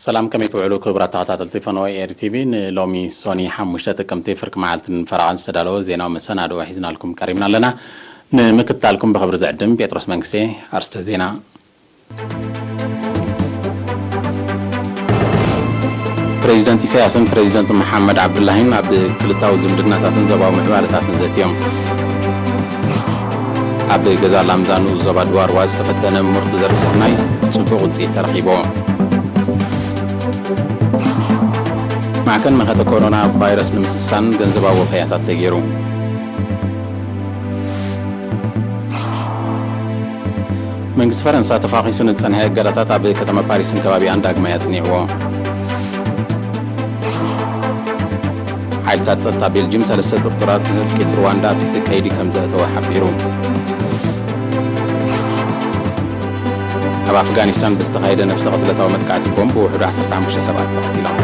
ሰላም፣ ከመይ ትውዕሉ ክቡራት ተኸታተልቲ ፈነወ ኤሪ ቲቪ? ንሎሚ ሶኒ ሓሙሽተ ጥቅምቲ ፍርቂ መዓልትን ፈረቓን ዝተዳለወ ዜናዊ መሰናድኦ ሒዝናልኩም ቀሪብና ኣለና። ንምክትታልኩም ብኽብሪ ዝዕድም ጴጥሮስ መንግስቴ። ኣርስተ ዜና። ፕሬዚደንት ኢሳያስን ፕሬዚደንት መሓመድ ዓብዱላሂን ኣብ ክልታዊ ዝምድናታትን ዞባዊ ምዕባለታትን ዘትዮም። ኣብ ገዛ ላምዛ ንኡስ ዞባ ድዋርዋ ዝተፈተነ ምርጥ ዘርኢ ስርናይ ጽቡቕ ውጽኢት ተረኺብዎ። ማዕከን መኸተ ኮሮና ቫይረስ ንምስሳን ገንዘባዊ ወፈያታት ተገይሩ። መንግስቲ ፈረንሳ ተፋኺሱ ንጸንሐ እገዳታት ኣብ ከተማ ፓሪስን ከባቢኣን ዳግማይ ኣጽኒዕዎ። ሓይልታት ጸጥታ ቤልጅም ሰለስተ ጥርጡራት ህልቂት ሩዋንዳ ኣብ ትሕቲ ቀይዲ ከም ዘእተወ ሓቢሩ። ኣብ ኣፍጋኒስታን ብዝተኻየደ ነፍሰ ቅትለታዊ መጥቃዕቲ ቦምብ ብውሕዱ ዓሰርተ ሓሙሽተ ሰባት ተቐቲሎም።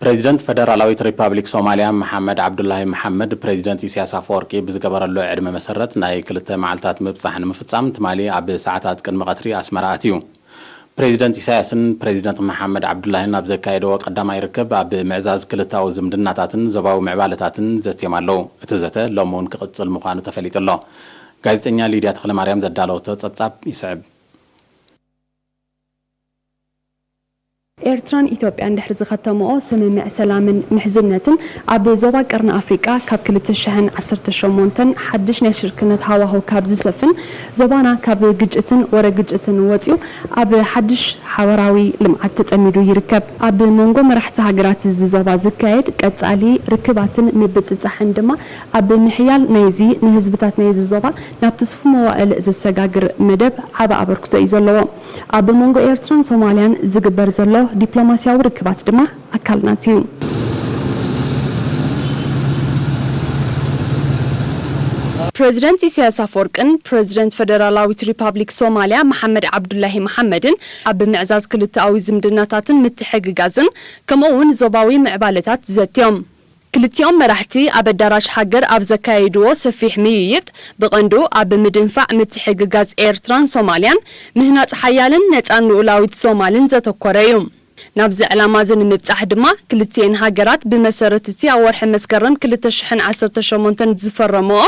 ፕሬዚደንት ፈደራላዊት ሪፓብሊክ ሶማልያ መሓመድ ዓብዱላሂ መሓመድ፣ ፕሬዚደንት ኢሳያስ ኣፈወርቂ ብዝገበረሉ ዕድመ መሰረት ናይ ክልተ መዓልታት ምብጻሕ ንምፍጻም ትማሊ ኣብ ሰዓታት ቅድሚ ቀትሪ ኣስመራ ኣትዩ። ፕሬዚደንት ኢሳያስን ፕሬዚደንት መሓመድ ዓብዱላሂን ኣብ ዘካየድዎ ቀዳማይ ርክብ ኣብ ምዕዛዝ ክልታዊ ዝምድናታትን ዞባዊ ምዕባለታትን ዘትዮም ኣለዉ። እቲ ዘተ ሎሚ እውን ክቕጽል ምዃኑ ተፈሊጡ ኣሎ። ጋዜጠኛ ሊድያ ተኽለማርያም ዘዳለወቶ ጸብጻብ ይስዕብ። ኤርትራን ኢትዮጵያን ድሕሪ ዝኸተምኦ ስምምዕ ሰላምን ምሕዝነትን ኣብ ዞባ ቀርኒ ኣፍሪቃ ካብ ክልተ ሽሕን ዓሰርተ ሸሞንተን ሓድሽ ናይ ሽርክነት ሃዋህው ካብ ዝሰፍን ዞባና ካብ ግጭትን ወረ ግጭትን ወጺኡ ኣብ ሓድሽ ሓበራዊ ልምዓት ተጸሚዱ ይርከብ። ኣብ መንጎ መራሕቲ ሃገራት እዚ ዞባ ዝካየድ ቀጻሊ ርክባትን ምብጽጻሕን ድማ ኣብ ምሕያል ናይዚ ንህዝብታት ናይዚ ዞባ ናብ ትስፉ መዋእል ዘሰጋግር መደብ ዓቢ ኣበርክቶ እዩ ዘለዎ። ኣብ መንጎ ኤርትራን ሶማልያን ዝግበር ዘሎ ዲፕሎማስያዊ ርክባት ድማ ኣካል ናቲ እዩ። ፕረዚደንት ኢሳያስ ኣፈወርቅን ፕረዚደንት ፈደራላዊት ሪፓብሊክ ሶማልያ መሓመድ ዓብዱላሂ መሓመድን ኣብ ምዕዛዝ ክልተኣዊ ዝምድናታትን ምትሕግጋዝን ከምኡ እውን ዞባዊ ምዕባለታት ዘትዮም። ክልቲኦም መራሕቲ ኣብ ኣዳራሽ ሃገር ኣብ ዘካየድዎ ሰፊሕ ምይይጥ፣ ብቐንዱ ኣብ ምድንፋዕ ምትሕግጋዝ ኤርትራን ሶማልያን፣ ምህናጽ ሓያልን ነጻን ልኡላዊት ሶማልን ዘተኮረ እዩ። ናብዚ ዕላማ እዚ ንምብጻሕ ድማ፣ ክልቲኤን ሃገራት ብመሰረት እቲ ኣብ ወርሒ መስከረም ክልተ ሽሕን ዓሰርተ ሸሞንተን ዝፈረምኦ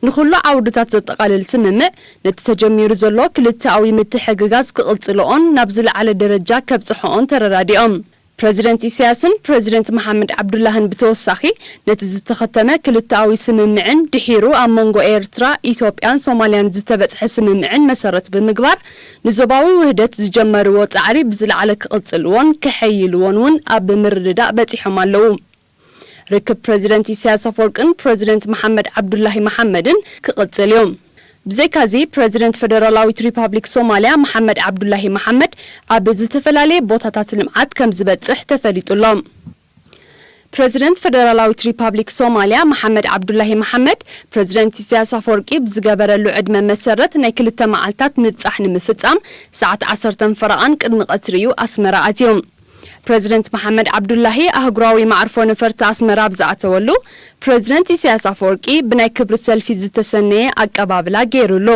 ንኹሉ ዓውድታት ዘጠቓልል ስምምዕ፣ ነቲ ተጀሚሩ ዘሎ ክልተኣዊ ምትሕግጋዝ ክቕጽልኦን ናብ ዝለዓለ ደረጃ ከብጽሕኦን ተረዳዲኦም። ፕረዚደንት ኢሳያስን ፕረዚደንት መሓመድ ዓብዱላህን ብተወሳኺ፣ ነቲ ዝተኸተመ ክልተኣዊ ስምምዕን ድሒሩ ኣብ መንጎ ኤርትራ፣ ኢትዮጵያን ሶማልያን ዝተበጽሐ ስምምዕን መሰረት ብምግባር፣ ንዞባዊ ውህደት ዝጀመርዎ ጻዕሪ ብዝለዓለ ክቕጽልዎን ከሐይልዎን እውን ኣብ ምርድዳእ በጺሖም ኣለዉ። ርክብ ፕረዚደንት ኢሳያስ ኣፈወርቅን ፕረዚደንት መሓመድ ዓብዱላሂ መሓመድን ክቕጽል እዩ። ብዘይካዚ፣ ፕረዚደንት ፈደራላዊት ሪፓብሊክ ሶማልያ መሓመድ ዓብዱላሂ መሓመድ ኣብ ዝተፈላለየ ቦታታት ልምዓት ከም ዝበጽሕ ተፈሊጡ ኣሎ። ፕረዚደንት ፈደራላዊት ሪፓብሊክ ሶማልያ መሓመድ ዓብዱላሂ መሓመድ፣ ፕረዚደንት ኢሳያስ ኣፈወርቂ ብዝገበረሉ ዕድመ መሰረት ናይ ክልተ መዓልታት ምብጻሕ ንምፍጻም ሰዓት ዓሰርተ ፈረቓን ቅድሚ ቀትሪ እዩ ኣስመራ ኣትዩ። ፕረዚደንት መሓመድ ዓብዱላሂ ኣህጉራዊ መዓርፎ ነፈርቲ ኣስመራ ኣብ ዝኣተወሉ፣ ፕረዚደንት ኢሳያስ ኣፈወርቂ ብናይ ክብሪ ሰልፊ ዝተሰነየ ኣቀባብላ ገይሩሉ።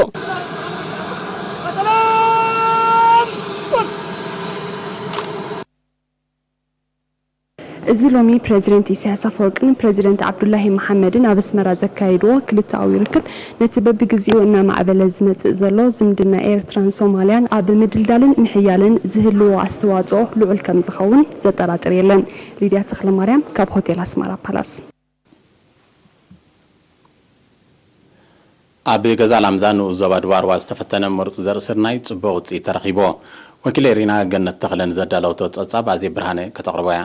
እዚ ሎሚ ፕረዚደንት ኢሳያስ ኣፈወርቅን ፕረዚደንት ዓብዱላሂ መሓመድን ኣብ ኣስመራ ዘካየድዎ ክልተኣዊ ርክብ፣ ነቲ በብግዜኡ እናማዕበለ ዝመጽእ ዘሎ ዝምድና ኤርትራን ሶማልያን ኣብ ምድልዳልን ምሕያልን ዝህልዎ ኣስተዋጽኦ ልዑል ከም ዝኸውን ዘጠራጥር የለን። ሊድያ ተኽለማርያም ካብ ሆቴል ኣስመራ ፓላስ። ኣብ ገዛ ላምዛ ንኡስ ዞባ ድባርዋ ዝተፈተነ ምሩፅ ዘርኢ ስርናይ ጽቡቕ ውጽኢት ተረኺብዎ። ወኪለይ ሪና ገነት ተኽለ ንዘዳለወቶ ጸብጻብ ኣዜብ ብርሃነ ከተቕርቦ እያ።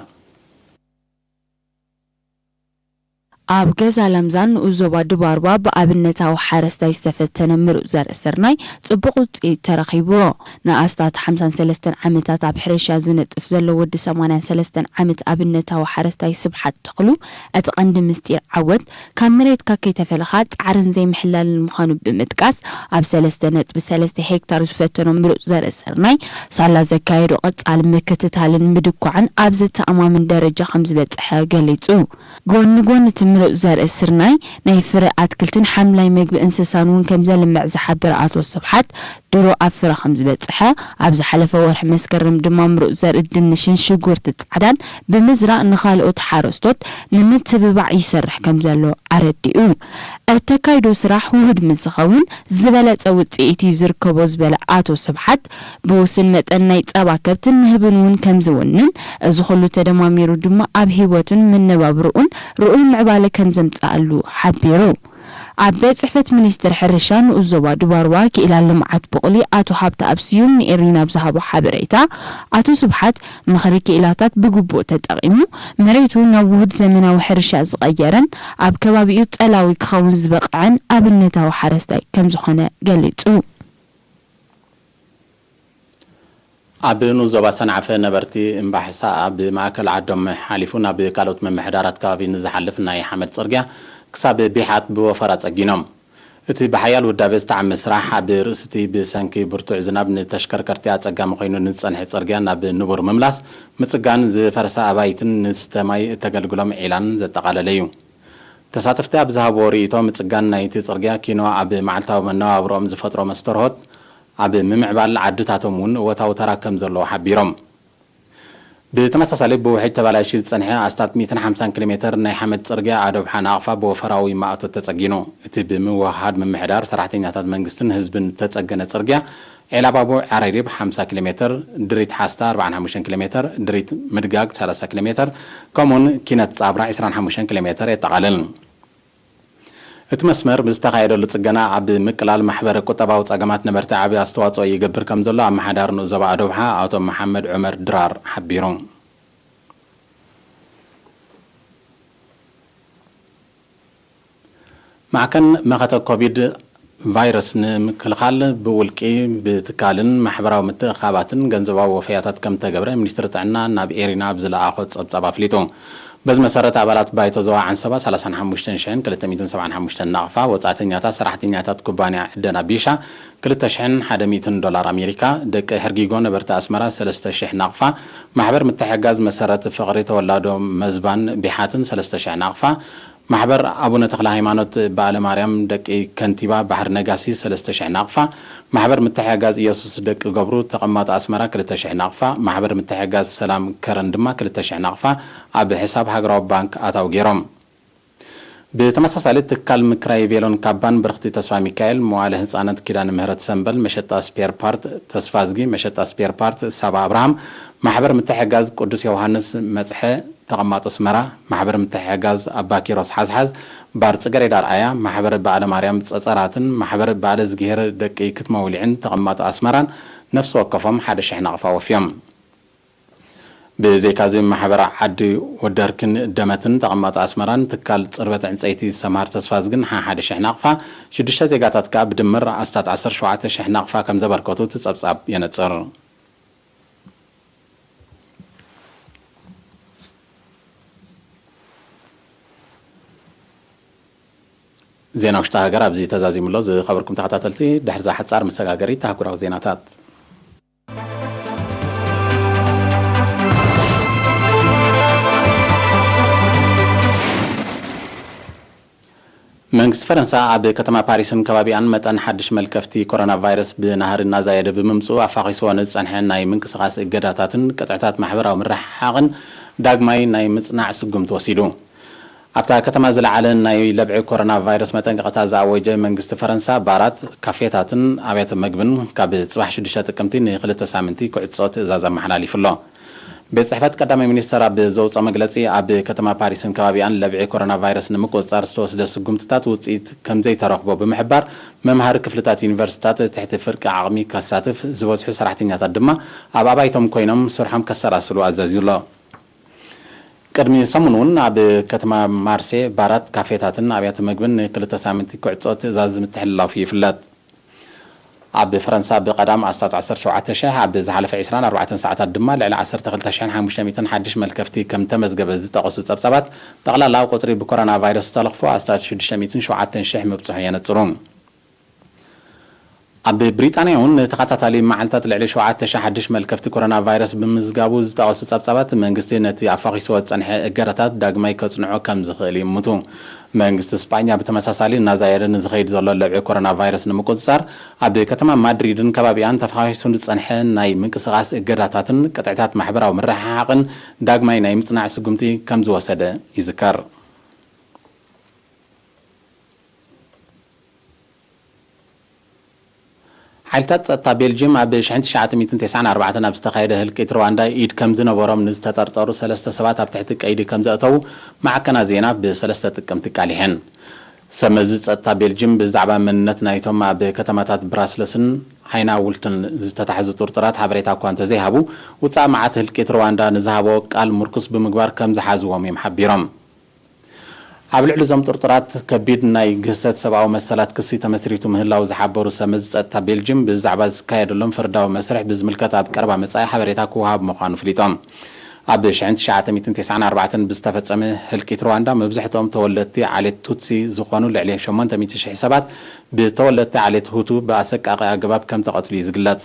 ኣብ ገዛ ላምዛ ንኡስ ዞባ ድባርዋ ብኣብነታዊ ሓረስታይ ዝተፈተነ ምሩፅ ዘርኢ ስርናይ ጽቡቕ ውጽኢት ተረኺብዎ። ንኣስታት ሓምሳን ሰለስተን ዓመታት ኣብ ሕርሻ ዝነጥፍ ዘሎ ወዲ ሰማንያን ሰለስተን ዓመት ኣብነታዊ ሓረስታይ ስብሓት ተኽሉ፣ እቲ ቀንዲ ምስጢር ዓወት፣ ካብ መሬትካ ከይተፈለኻ ጻዕርን ዘይምሕላልን ምዃኑ ብምጥቃስ፣ ኣብ ሰለስተ ነጥቢ ሰለስተ ሄክታር ዝፈተኖ ምሩጽ ዘርኢ ስርናይ፣ ሳላ ዘካየዶ ቀጻሊ ምክትታልን ምድኳዕን ኣብ ዘተኣማምን ደረጃ ከም ዝበጽሐ ገሊጹ። ጎኒ ጎኒ እቲ ምሩፅ ዘርኢ ስርናይ፣ ናይ ፍረ ኣትክልትን ሓምላይ መግቢ እንስሳን እውን ከም ዘልምዕ ዝሓበረ ኣቶ ስብሓት፣ ድሮ ኣብ ፍረ ከም ዝበፅሐ፣ ኣብ ዝሓለፈ ወርሒ መስከረም ድማ ምሩፅ ዘርኢ ድንሽን ሽጉርቲ ፃዕዳን ብምዝራእ ንኻልኦት ሓረስቶት ንምትብባዕ ይሰርሕ ከም ዘሎ ኣረዲኡ። እተካይዶ ስራሕ ውሁድ ምስ ዝኸውን ዝበለፀ ውፅኢት እዩ ዝርከቦ ዝበለ ኣቶ ስብሓት፣ ብውሱን መጠን ናይ ጸባ ከብትን ንህብን እውን ከም ዝውንን፣ እዚ ኩሉ ተደማሚሩ ድማ ኣብ ህይወቱን መነባብርኡን ርኡይ ምዕባለ ከም ዘምጽኣሉ ሓቢሩ። ኣብ ቤት ጽሕፈት ሚኒስትር ሕርሻ ንኡስ ዞባ ዱባርዋ ክኢላ ልምዓት ቡቕሊ ኣቶ ሃብተኣብ ስዩም ንኤሪና ኣብ ዝሃቦ ሓበሬታ፣ ኣቶ ስብሓት ምኽሪ ክኢላታት ብግቡእ ተጠቒሙ መሬቱ ናብ ውሁድ ዘመናዊ ሕርሻ ዝቐየረን ኣብ ከባቢኡ ጸላዊ ክኸውን ዝበቕዐን ኣብነታዊ ሓረስታይ ከም ዝኾነ ገሊጹ። ኣብ ንኡስ ዞባ ሰንዓፈ ነበርቲ እምባሕሳ ኣብ ማእከል ዓዶም ሓሊፉ ናብ ካልኦት ምምሕዳራት ከባቢ ንዝሓልፍ ናይ ሓመድ ጽርግያ ክሳብ ቢሓት ብወፈራ ጸጊኖም። እቲ ብሓያል ውዳበ ዝተዓመ ስራሕ ኣብ ርእሲ እቲ ብሰንኪ ብርቱዕ ዝናብ ንተሽከርከርቲ ኣጸጋሚ ኮይኑ ንዝጸንሐ ጽርግያ ናብ ንቡር ምምላስ፣ ምጽጋን ዝፈረሰ ኣባይትን ንስተ ማይ እተገልግሎም ዒላን ዘጠቓለለ እዩ። ተሳተፍቲ ኣብ ዝሃብዎ ርእይቶ፣ ምጽጋን ናይቲ ጽርግያ ኪኖ ኣብ መዓልታዊ መነባብሮኦም ዝፈጥሮ መስተርሆት ኣብ ምምዕባል ዓድታቶም እውን እወታዊ ተራ ከም ዘለዎ ሓቢሮም። ብተመሳሳሊ ብውሕጅ ተበላሽዩ ዝጸንሐ ኣስታት ሚእትን ሓምሳን ኪሎ ሜተር ናይ ሓመድ ጽርግያ ኣዶብሓ ናቕፋ ብወፈራዊ ማእቶት ተጸጊኑ። እቲ ብምውህሃድ ምምሕዳር ሰራሕተኛታት መንግስትን ህዝብን ዝተጸገነ ጽርግያ ዒላባቦ ዓረሪብ ሓምሳ ኪሎ ሜተር፣ ድሪት ሓስታ ኣርባዓን ሓሙሽተን ኪሎ ሜተር፣ ድሪት ምድጋግ ሰላሳ ኪሎ ሜተር፣ ከምኡውን ኪነት ጻብራ ዕስራን ሓሙሽተን ኪሎ ሜተር የጠቓልል። እቲ መስመር ብዝተኻየደሉ ጽገና ኣብ ምቅላል ማሕበረ ቁጠባዊ ጸገማት ነበርቲ ዓቢ ኣስተዋጽኦ ይገብር ከም ዘሎ ኣመሓዳሪ ንኡስ ዞባ ኣዶብሓ ኣቶ መሓመድ ዑመር ድራር ሓቢሩ። ማዕከን መኸተ ኮቪድ ቫይረስ ንምክልኻል ብውልቂ፣ ብትካልን ማሕበራዊ ምትእኻባትን ገንዘባዊ ወፈያታት ከም ተገብረ ሚኒስትሪ ጥዕና ናብ ኤሪና ኣብ ዝለኣኾ ጸብጻብ ኣፍሊጡ። በዚ መሰረት ኣባላት ባይቶ ዞባ ዓንሰባ ሰላሳን ሓሙሽተን ሽሕን ክልተ ሚእትን ሰብዓን ሓሙሽተን ናቕፋ፣ ወጻእተኛታት ሰራሕተኛታት ኩባንያ ዕደና ቢሻ ክልተ ሽሕን ሓደ ሚእትን ዶላር ኣሜሪካ፣ ደቂ ሕርጊጎ ነበርቲ ኣስመራ ሰለስተ ሽሕ ናቕፋ፣ ማሕበር ምትሕግጋዝ መሰረት ፍቕሪ ተወላዶ መዝባን ቢሓትን ሰለስተ ሽሕ ናቕፋ፣ ማሕበር ኣቡነ ተኽለ ሃይማኖት በዓለ ማርያም ደቂ ከንቲባ ባሕሪ ነጋሲ ሰለስተ ሽሕ ናቕፋ፣ ማሕበር ምትሕግጋዝ ኢየሱስ ደቂ ገብሩ ተቐማጦ ኣስመራ ክልተ ሽሕ ናቕፋ፣ ማሕበር ምትሕግጋዝ ሰላም ከረን ድማ ክልተ ሽሕ ናቕፋ ኣብ ሕሳብ ሃገራዊ ባንክ ኣታዊ ገይሮም። ብተመሳሳሊ ትካል ምክራይ ቬሎን ካባን ብርኽቲ ተስፋ ሚካኤል፣ መዋለ ህጻናት ኪዳነ ምህረት ሰምበል፣ መሸጣ ስፔር ፓርት ተስፋዝጊ፣ መሸጣ ስፔር ፓርት ሳባ ኣብርሃም፣ ማሕበር ምትሕግጋዝ ቅዱስ ዮሃንስ መጽሐ ተቐማጦ ኣስመራ፣ ማሕበር ምትሕግጋዝ ኣባ ኪሮስ ሓዝሓዝ፣ ባር ጽገሬዳ ኣርኣያ፣ ማሕበር በዓለ ማርያም ጸጸራትን ማሕበር በዓለ ዝግሄር ደቂ ክትመ ውሊዕን ተቐማጦ ኣስመራን ነፍሲ ወከፎም ሓደ ሽሕ ናቕፋ ወፍዮም። ብዘይካዚ ማሕበር ዓዲ ወደርክን ደመትን ተቐማጦ ኣስመራን ትካል ጽርበት ዕንጸይቲ ሰምሃር ተስፋዝግን ሓሓደ ሽሕ ናቕፋ፣ ሽዱሽተ ዜጋታት ከኣ ብድምር ኣስታት ዓሰርተ ሸውዓተ ሽሕ ናቕፋ ከም ዘበርከቱ እቲ ጸብጻብ የነጽር። ዜና ውሽጢ ሃገር ኣብዚ ተዛዚሙ ኣሎ። ዝኸበርኩም ተኸታተልቲ፣ ድሕሪ እዛ ሓጻር መሰጋገሪት ኣህጉራዊ ዜናታት። መንግስቲ ፈረንሳ ኣብ ከተማ ፓሪስን ከባቢኣን መጠን ሓድሽ መልከፍቲ ኮሮና ቫይረስ ብናህሪ እናዛየደ ብምምፅኡ ኣፋኺስዎ ንዝፀንሐ ናይ ምንቅስቓስ እገዳታትን ቅጥዕታት ማሕበራዊ ምርሕሓቕን ዳግማይ ናይ ምፅናዕ ስጉምቲ ወሲዱ። ኣብታ ከተማ ዝለዓለ ናይ ለብዒ ኮሮና ቫይረስ መጠንቀቕታ ዝኣወጀ መንግስቲ ፈረንሳ፣ ባራት፣ ካፌታትን ኣብያተ መግብን ካብ ጽባሕ ሽዱሽተ ጥቅምቲ ንክልተ ሳምንቲ ክዕጾ ትእዛዝ ኣመሓላሊፉ ኣሎ። ቤት ጽሕፈት ቀዳማይ ሚኒስተር ኣብ ዘውጽኦ መግለጺ፣ ኣብ ከተማ ፓሪስን ከባቢኣን ለብዒ ኮሮና ቫይረስ ንምቁጽጻር ዝተወስደ ስጉምትታት ውጽኢት ከም ዘይተረኽቦ ብምሕባር፣ መምሃሪ ክፍልታት ዩኒቨርሲታት ትሕቲ ፍርቂ ዓቕሚ ከሳትፍ፣ ዝበዝሑ ሰራሕተኛታት ድማ ኣብ ኣባይቶም ኮይኖም ስርሖም ከሰላስሉ ኣዘዙ ኣሎ። ቅድሚ ሰሙን እውን ኣብ ከተማ ማርሴ ባራት፣ ካፌታትን ኣብያተ መግብን ንክልተ ሳምንቲ ክዕጾ ትእዛዝ ምትሕልላፉ ይፍለጥ። ኣብ ፈረንሳ ብቐዳም ኣስታት ዓሰርተ ሸውዓተ ሽሕ፣ ኣብ ዝሓለፈ ዕስራን ኣርባዕተን ሰዓታት ድማ ልዕሊ ዓሰርተ ክልተ ሽሕን ሓሙሽተ ሚእትን ሓድሽ መልከፍቲ ከም ተመዝገበ ዝጠቐሱ ጸብጻባት፣ ጠቕላላ ቁጽሪ ብኮሮና ቫይረስ ዝተለኽፎ ኣስታት ሽዱሽተ ሚእትን ሸውዓተን ሽሕ ምብጽሑ የነጽሩ። ኣብ ብሪጣንያ እውን ንተኸታታሊ መዓልታት ልዕሊ ሸውዓተ ሺሕ ሓድሽ መልከፍቲ ኮሮና ቫይረስ ብምዝጋቡ ዝጠቐሱ ጸብጻባት፣ መንግስቲ ነቲ ኣፋኺስዎ ዝጸንሐ እገዳታት ዳግማይ ከጽንዖ ከም ዝኽእል ይእምቱ። መንግስቲ ስጳኛ ብተመሳሳሊ እናዛየደ ንዝኸይድ ዘሎ ለብዒ ኮሮና ቫይረስ ንምቁጽጻር፣ ኣብ ከተማ ማድሪድን ከባቢኣን ተፋኺሱ ዝጸንሐ ናይ ምንቅስቓስ እገዳታትን ቅጥዕታት ማሕበራዊ ምርሕሓቕን ዳግማይ ናይ ምጽናዕ ስጉምቲ ከም ዝወሰደ ይዝከር። ሓይልታት ጸጥታ ቤልጅየም ኣብ ሽሕን ትሽዓተ ሚእትን ተስዓን ኣርባዕተን ኣብ ዝተኻየደ ህልቂት ሩዋንዳ ኢድ ከም ዝነበሮም ንዝተጠርጠሩ ሰለስተ ሰባት ኣብ ትሕቲ ቀይዲ ከም ዘእተዉ ማዕከናት ዜና ብሰለስተ ጥቅምቲ ኣቃሊሐን። ሰብ መዚ ጸጥታ ቤልጅየም ብዛዕባ መንነት ናይቶም ኣብ ከተማታት ብራስለስን ሃይናውልትን ዝተታሕዙ ጥርጡራት ሓበሬታ እኳ እንተዘይሃቡ፣ ውጻእ መዓት ህልቂት ሩዋንዳ ንዝሃቦ ቃል ምርኩስ ብምግባር ከም ዝሓዝዎም እዮም ሓቢሮም። ኣብ ልዕሊ እዞም ጥርጡራት ከቢድ ናይ ግህሰት ሰብኣዊ መሰላት ክሲ ተመስሪቱ ምህላው ዝሓበሩ ሰብ መዚ ጸጥታ ቤልጅየም፣ ብዛዕባ ዝካየደሎም ፍርዳዊ መስርሕ ብዝምልከት ኣብ ቀረባ መጻኢ ሓበሬታ ክወሃብ ምዃኑ ኣፍሊጦም። ኣብ ሽሕን ትሽዓተ ሚእትን ተስዓን ኣርባዕተን ብዝተፈጸመ ህልቂት ሩዋንዳ፣ መብዛሕትኦም ተወለድቲ ዓሌት ቱትሲ ዝኾኑ ልዕሊ ሸሞንተ ሚእቲ ሽሕ ሰባት ብተወለድቲ ዓሌት ሁቱ ብኣሰቃቒ ኣገባብ ከም ተቐትሉ እዩ ዝግለጽ።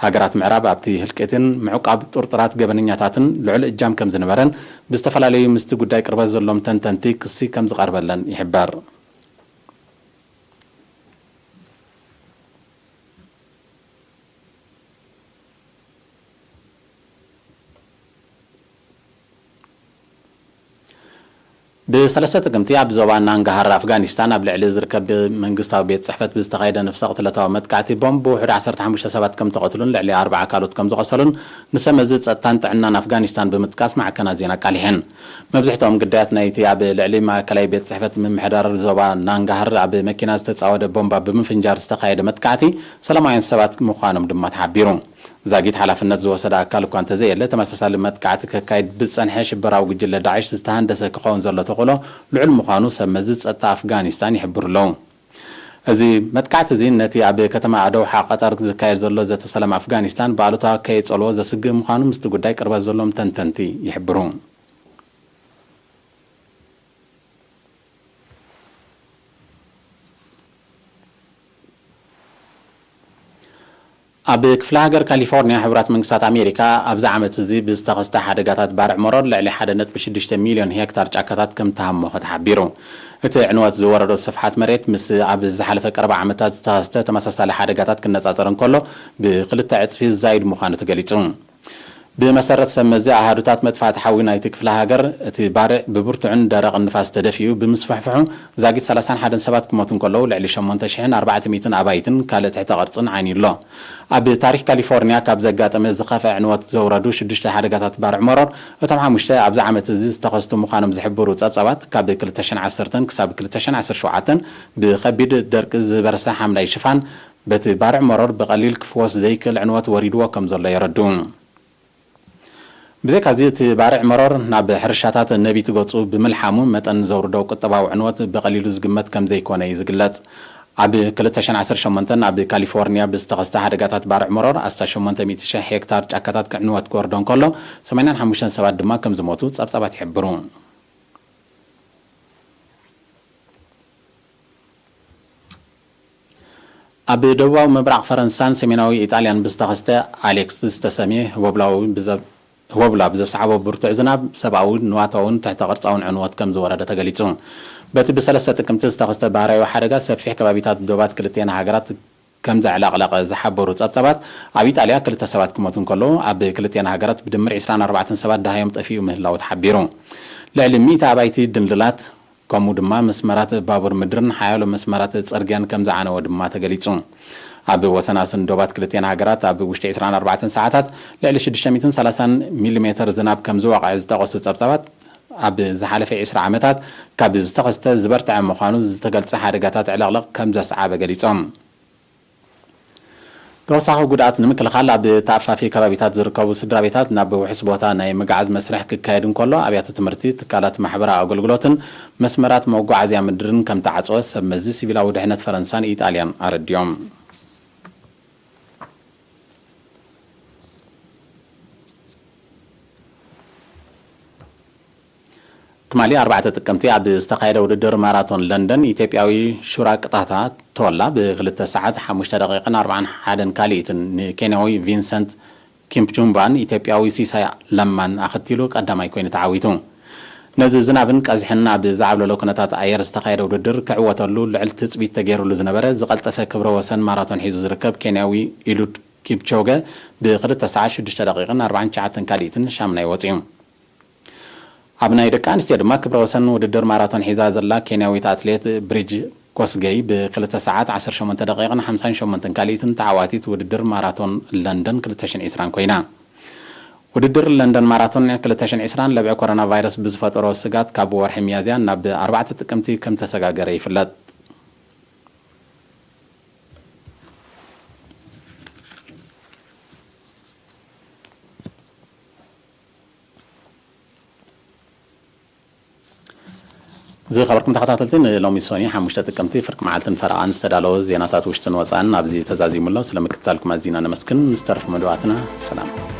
ሃገራት ምዕራብ ኣብቲ ህልቂትን ምዕቃብ ጥርጡራት ገበነኛታትን ልዑል እጃም ከም ዝነበረን፣ ብዝተፈላለዩ ምስቲ ጉዳይ ቅርበት ዘሎም ተንተንቲ ክሲ ከም ዝቐርበለን ይሕበር። ብሰለስተ ጥቅምቲ ኣብ ዞባ ናንጋሃር ኣፍጋኒስታን ኣብ ልዕሊ ዝርከብ መንግስታዊ ቤት ጽሕፈት ብዝተኻየደ ነፍሰ ቅትለታዊ መጥቃዕቲ ቦምብ ውሑድ ዓሰርተ ሓሙሽተ ሰባት ከም ተቐትሉን ልዕሊ ኣርብዓ ካልኦት ከም ዝቖሰሉን ንሰብ መዚ ጸጥታን ጥዕናን ኣፍጋኒስታን ብምጥቃስ ማዕከናት ዜና ኣቃሊሐን። መብዝሕትኦም ግዳያት ናይቲ ኣብ ልዕሊ ማእከላይ ቤት ጽሕፈት ምምሕዳር ዞባ ናንጋሃር ኣብ መኪና ዝተጻወደ ቦምባ ብምፍንጃር ዝተኻየደ መጥቃዕቲ ሰላማውያን ሰባት ምዃኖም ድማ ተሓቢሩ። ዛጊት ሓላፍነት ዝወሰደ ኣካል እኳ እንተዘየለ፣ ተመሳሳሊ መጥቃዕቲ ከካይድ ብዝጸንሐ ሽበራዊ ጉጅለ ዳዕሽ ዝተሃንደሰ ክኸውን ዘሎ ተኽእሎ ልዑል ምዃኑ ሰብ መዚ ጸጥታ ኣፍጋኒስታን ይሕብሩ ኣለዉ። እዚ መጥቃዕቲ እዚ ነቲ ኣብ ከተማ ኣደውሓ ቀጠር ዝካየድ ዘሎ ዘተ ሰላም ኣፍጋኒስታን ብኣሉታ ከየጸልዎ ዘስግእ ምዃኑ ምስቲ ጉዳይ ቅርበት ዘሎም ተንተንቲ ይሕብሩ። ኣብ ክፍለ ሃገር ካሊፎርኒያ፣ ሕቡራት መንግስታት ኣሜሪካ ኣብዚ ዓመት እዚ ብዝተኸስተ ሓደጋታት ባርዕ መሮር ልዕሊ ሓደ ነጥቢ ሽዱሽተ ሚልዮን ሄክታር ጫካታት ከም ተሃሞኸ ተሓቢሩ። እቲ ዕንወት ዝወረዶ ስፍሓት መሬት ምስ ኣብ ዝሓለፈ ቀረባ ዓመታት ዝተኸስተ ተመሳሳሊ ሓደጋታት ክነጻጸር እንከሎ፣ ብክልተ ዕጽፊ ዝዛይድ ምዃኑ ተገሊጹ። ብመሰረት ሰብ መዚ ኣሃዱታት መጥፋእቲ ሓዊ ናይቲ ክፍለ ሃገር፣ እቲ ባርዕ ብብርቱዕን ደረቕን ንፋስ ተደፊኡ ብምስፍሕፍሑ፣ ዛጊት ሰላሳን ሓደን ሰባት ክሞቱ እንከለዉ፣ ልዕሊ ሸሞንተ ሽሕን ኣርባዕተ ሚእትን ኣባይትን ካልእ ትሕተ ቅርጽን ዓንዩ ኣሎ። ኣብ ታሪኽ ካሊፎርኒያ ካብ ዘጋጠመ ዝኸፍአ ዕንወት ዘውረዱ ሽዱሽተ ሓደጋታት ባርዕ መሮር፣ እቶም ሓሙሽተ ኣብዚ ዓመት እዚ ዝተኸስቱ ምዃኖም ዝሕብሩ ጸብጻባት፣ ካብ ክልተ ሽሕን ዓሰርተን ክሳብ ክልተ ሽሕን ዓሰርተ ሸውዓተን ብኸቢድ ደርቂ ዝበርሰ ሓምላይ ሽፋን፣ በቲ ባርዕ መሮር ብቐሊል ክፍወስ ዘይክእል ዕንወት ወሪድዎ ከም ዘሎ የረድኡ። ብዘይካዚ፣ እቲ ባርዕ መሮር ናብ ሕርሻታት ነቢት ገጹ ብምልሓሙ፣ መጠን ዘውርዶ ቁጠባዊ ዕንወት ብቐሊሉ ዝግመት ከም ዘይኮነ እዩ ዝግለጽ። ኣብ ክልተ ሽሕን ዓሰርተ ሸሞንተን ኣብ ካሊፎርኒያ ብዝተኸስተ ሓደጋታት ባርዕ መሮር፣ ኣስታት ሸሞንተ ሚእቲ ሽሕ ሄክታር ጫካታት ክዕንወት ክወርዶ እንከሎ፣ ሰማንያን ሓሙሽተን ሰባት ድማ ከም ዝሞቱ ጸብጻባት ይሕብሩ። ኣብ ደቡባዊ ምብራቕ ፈረንሳን ሰሜናዊ ኢጣልያን ብዝተኸስተ ኣሌክስ ዝተሰምየ ህቦብላዊ ብዘ-፣ ህቦብላ ብዘስዓቦ ብርቱዕ ዝናብ፣ ሰብኣዊ፣ ንዋታውን ትሕተ ቅርጻውን ዕንወት ከም ዝወረደ ተገሊጹ። በቲ ብሰለስተ ጥቅምቲ ዝተኸስተ ባህርያዊ ሓደጋ፣ ሰፊሕ ከባቢታት ዶባት ክልቲኤን ሃገራት ከም ዘዕለቕለቐ ዝሓበሩ ጸብጻባት፣ ኣብ ኢጣልያ ክልተ ሰባት ክሞቱ እንከለዉ፣ ኣብ ክልቲኤን ሃገራት ብድምር ዕስራን ኣርባዕተን ሰባት ደሃዮም ጠፊኡ ምህላዉ ተሓቢሩ። ልዕሊ ሚእቲ ኣባይቲ ድልድላት፣ ከምኡ ድማ መስመራት ባቡር ምድርን ሓያሎ መስመራት ጽርግያን ከም ዝዓነወ ድማ ተገሊጹ። ኣብ ወሰናስን ዶባት ክልቲኤን ሃገራት ኣብ ውሽጢ ዕስራን ኣርባዕተን ሰዓታት ልዕሊ ሽዱሽተ ሚእትን ሰላሳን ሚሊሜተር ዝናብ ከም ዝወቕዐ ዝጠቐሱ ጸብጻባት፣ ኣብ ዝሓለፈ ዕስራ ዓመታት ካብ ዝተኸስተ ዝበርትዐ ምዃኑ ዝተገልጸ ሓደጋታት ዕልቕልቕ ከም ዘስዓበ ገሊጾም። ተወሳኺ ጉድኣት ንምክልኻል፣ ኣብ ተኣፋፊ ከባቢታት ዝርከቡ ስድራ ቤታት ናብ ውሑስ ቦታ ናይ ምግዓዝ መስርሕ ክካየድ እንከሎ፣ ኣብያተ ትምህርቲ፣ ትካላት ማሕበራዊ ኣገልግሎትን መስመራት መጓዓዝያ ምድርን ከም ተዓጽወ ሰብ መዚ ሲቪላዊ ድሕነት ፈረንሳን ኢጣልያን ኣረዲኦም። ትማሊ ኣርባዕተ ጥቅምቲ ኣብ ዝተኻየደ ውድድር ማራቶን ለንደን፣ ኢትዮጵያዊ ሹራ ቅጣታ ቶላ ብክልተ ሰዓት ሓሙሽተ ደቂቕን ኣርባዓን ሓደን ካልኢትን ንኬንያዊ ቪንሰንት ኪምፕቹምባን ኢትዮጵያዊ ሲሳይ ለማን ኣኸቲሉ ቀዳማይ ኮይኑ ተዓዊቱ። ነዚ ዝናብን ቀዝሕን ኣብ ዝዓብለሎ ኩነታት ኣየር ዝተኻየደ ውድድር ክዕወተሉ ልዕል ትጽቢት ተገይሩሉ ዝነበረ ዝቐልጠፈ ክብረ ወሰን ማራቶን ሒዙ ዝርከብ ኬንያዊ ኢሉድ ኪፕቾገ ብክልተ ሰዓት ሽዱሽተ ደቂቕን ኣርባዓን ትሽዓተን ካልኢትን ሻምናይ ወጺኡ። ኣብ ናይ ደቂ ኣንስትዮ ድማ ክብረ ወሰን ውድድር ማራቶን ሒዛ ዘላ ኬንያዊት ኣትሌት ብሪጅ ኮስገይ ብክልተ ሰዓት ዓሰርተ ሸሞንተ ደቂቕን ሓምሳን ሸሞንተን ካልኢትን ተዓዋቲት ውድድር ማራቶን ለንደን ክልተ ሽሕን ዕስራን ኮይና። ውድድር ለንደን ማራቶን ክልተ ሽሕን ዕስራን ለብዒ ኮሮና ቫይረስ ብዝፈጠሮ ስጋት ካብ ወርሒ ሚያዝያ ናብ ኣርባዕተ ጥቅምቲ ከም ተሰጋገረ ይፍለጥ። ዝኸበርኩም ተኸታተልቲ፣ ንሎሚ ሶኒ ሓሙሽተ ጥቅምቲ ፍርቂ መዓልትን ፈረቓን ዝተዳለወ ዜናታት ውሽጥን ወፃእን ኣብዚ ተዛዚሙ ኣሎ። ስለ ምክትታልኩም ኣዚና ነመስግን። ምስ ተረፉ መደባትና ሰላም።